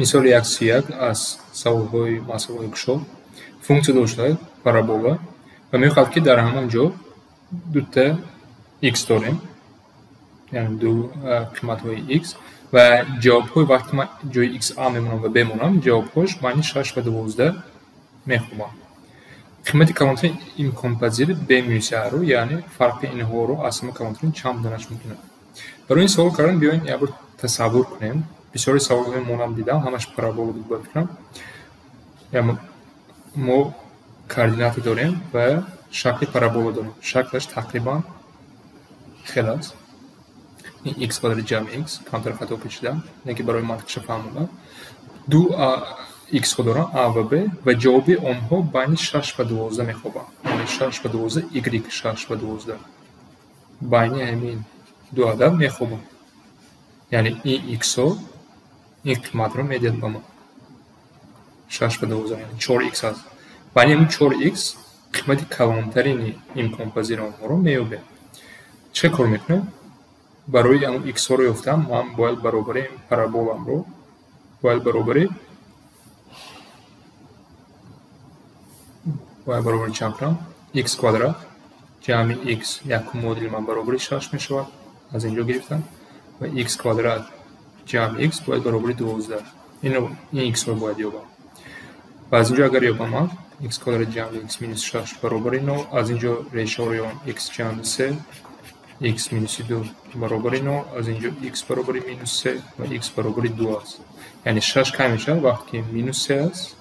Мисоли 131 аз саволҳои масъалаҳои кушод функсия дошта парабола ва мехоҳад, ки дар ҳамон ҷо дута x дорем, яъне ду қиматҳои x ва ҷавобҳои вақте ман ҷои x а мемонам ва б монам, ҷавобҳош байни 6 ва 12 мехобанд. Қимати калонтарин имконпазири b минуси а-ро, яъне фарқи инҳоро аз ҳама калонтарин чанд буданаш мумкин аст? Барои ин савол кардан биёед як бор тасаввур кунем. Бисёри саволҳои монам дидам, ҳамаш парабола буд, бояд фикрам. Мо координата дорем ва шакли парабола дорем. Шаклаш тақрибан хел аст. Ин x квадрат ҷамъи x, камтар хато кашидам, не ки барои мантиқша фаҳмондам. Ду x-ҳо дорам, а ва b, ва ҷавоби онҳо байни 6 ва 12 мехобанд. Яъне 6 ва 12, y 6 ва 12. Байни ҳамин ду адад мехобанд. Яъне ин x-ҳо ин қиматро медиҳад ба мо. 6 ва 12, яъне 4x аст. Байни ҳамин 4x қимати калонтарини имконпазири онҳоро меёбем. Чӣ кор мекунем? Барои ҳамон x-ҳоро ёфтан ман бояд баробари параболамро бояд баробари чанд кунам? X квадрат ҷамъи x якум модули ман баробари 6 мешавад, аз инҷо гирифтам, ва x квадрат ҷамъи x бояд баробари 12. Ин x-ро бояд ёбам. Ва аз инҷо агар ёбам ман x квадрат ҷамъи x минус 6 баробари 0, аз инҷо решаҳоро ёбам x ҷамъи 3, x минуси 2 баробари 0, аз инҷо x баробари минус 3 ва x баробари 2 аст. Яъне 6 кам мешавад вақте ки минус 3 аст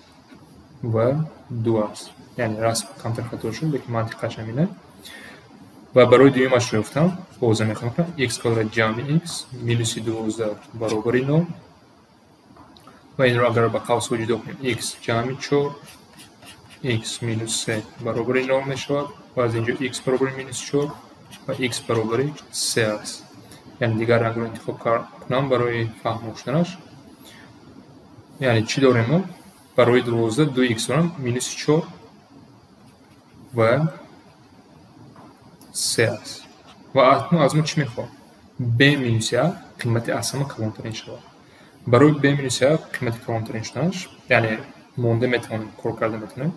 ва 2 аст. Яъне расм камтар хато шуд, лекин мантиқаш ҳамин аст. Ва барои дуюмашро ёфтам, боза мехоҳам кунам x квадрат ҷамъи x минуси 12 баробари 0 ва инро агар ба қавсҳо ҷудо кунем x ҷамъи 4 x минус 3 баробари 0 мешавад ва аз инҷо x баробари минус 4 ва x баробари 3 аст. Яъне дигар рангро интихоб кунам барои фаҳмо шуданаш. Яъне чӣ дорем мо? Барои 12 2x дорам минуси 4 ва 3 аст. Ва акнун аз мо чӣ мехоҳад? B минуси а қимати аз ҳама калонтарин шавад. Барои b минуси а қимати калонтарин шуданаш, яъне монда метавонем, кор карда метавонем,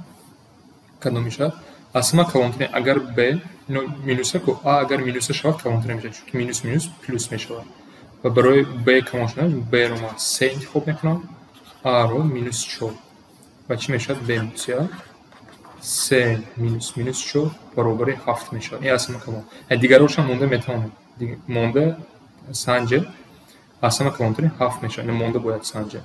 кадом мешавад? Аз ҳама калонтарин агар b минуса ку, а агар минуса шавад калонтарин мешавад, чунки минус минус плюс мешавад. Ва барои b калон шуданаш b-ро ман 3 интихоб мекунам, а-ро минус 4. Ва чӣ мешавад? B минуси а 3 минус минус 4 баробари 7 мешавад. Ин аз ҳама калон. Дигарҳошам монда метавонем. Монда санҷе аз ҳама калонтарин 7 мешавад. Ин монда бояд санҷе.